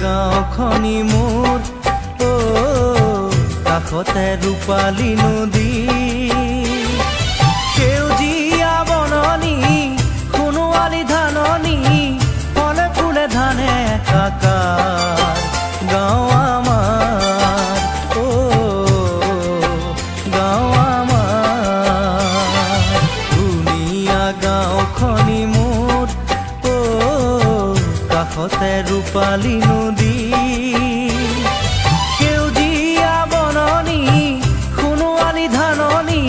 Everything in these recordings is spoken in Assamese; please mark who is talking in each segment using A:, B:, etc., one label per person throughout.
A: গাঁওখনি মোৰ, অ কাষতে ৰূপালী নদী। সেউজীয়া বননি সোণোৱালী ধাননি, ফলে ফুলে ধানে একাকাৰ গাঁও আমাৰ, অ গাঁও আমাৰ। ধুনীয়া গাঁওখনি মোৰ, অ কাষতে ৰূপালী নদী। সেউজীয়া বননি সোণোৱালী ধাননি,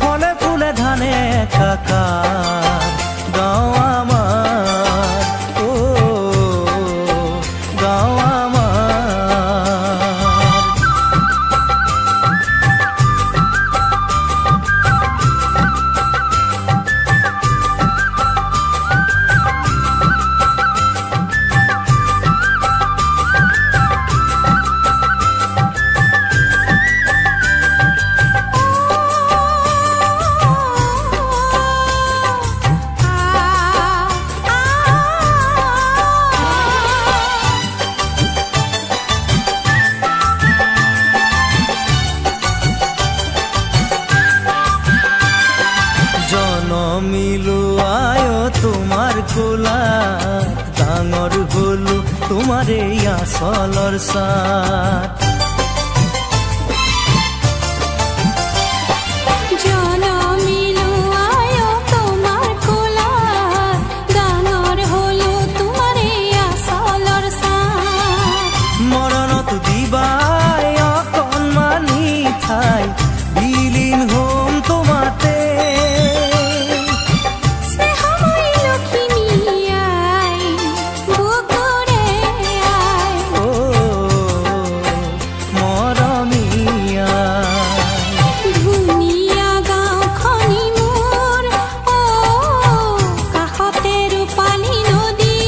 A: ফলে ফুলে ধানে একাকাৰ গাঁও আমাৰ, অ গাঁও আমাৰ। জনমিলো আয় তোমাৰ কোলাত, ডাঙৰ হলো তোমাৰ এই আচলৰ ছাঁত।
B: জনমিলো আয় তোমাৰ কোলাত, ডাঙৰ হলো তোমাৰ এই আচলৰ ছাঁত।
A: মৰণত দিবাই অকণমানি ঠাই, বিলীন হোম তোমাতে।
B: স্নেহময়ী লখিমী আই, বুকুৰে আই।
A: অ মৰমীয়া,
B: ধুনীয়া গাঁওখনি মোৰ, অ কাষতে ৰূপালী নদী।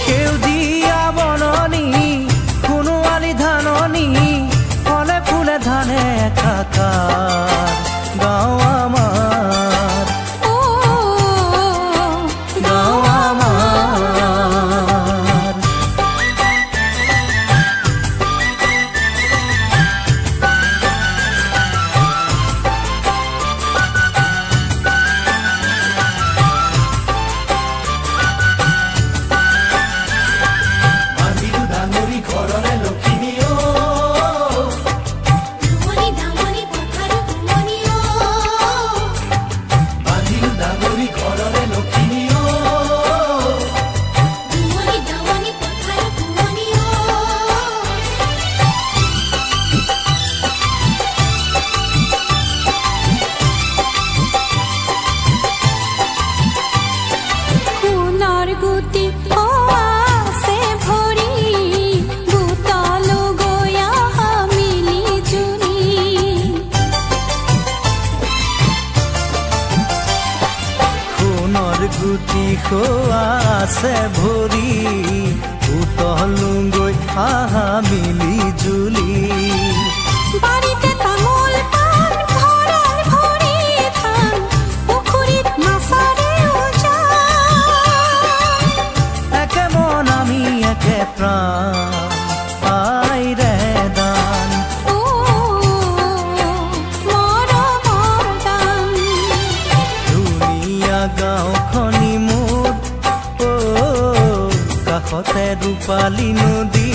A: সেউজীয়া বননি সোণোৱালী ধাননি, ফলে ফুলে ধানে একাকাৰ গাঁও আমাৰ,
B: অ
A: গাঁও আমাৰ।
C: বান্ধিলো ডাঙৰি ঘৰৰে লখিমী অ,
B: ধুমনি ধামনি পথাৰ শুৱনি অ।
C: বান্ধিলো ডাঙৰি ঘৰৰে লখিমী অ,
B: ধুমনি ধামনি পথাৰ শুৱনি অ। সোণৰ গুটি অ আছে ভৰি, গোটালো গৈ আহা মিলি জুলি।
A: সোণৰ গুটি খোৱা আছে ভৰি, উতলোগৈ আহা মিলি জুলি।
B: বাৰীতে তামোল পাণ, ভঁৰাল ভৰি ধান, পুখুৰীত মাছৰে উজান।
A: একে মন আমি একে প্ৰাণ, আইৰে দান।
B: অ মৰমৰ দান।
A: ধুনীয়া গাঁওখনি মোৰ, অ কাষতে ৰূপালী নদী।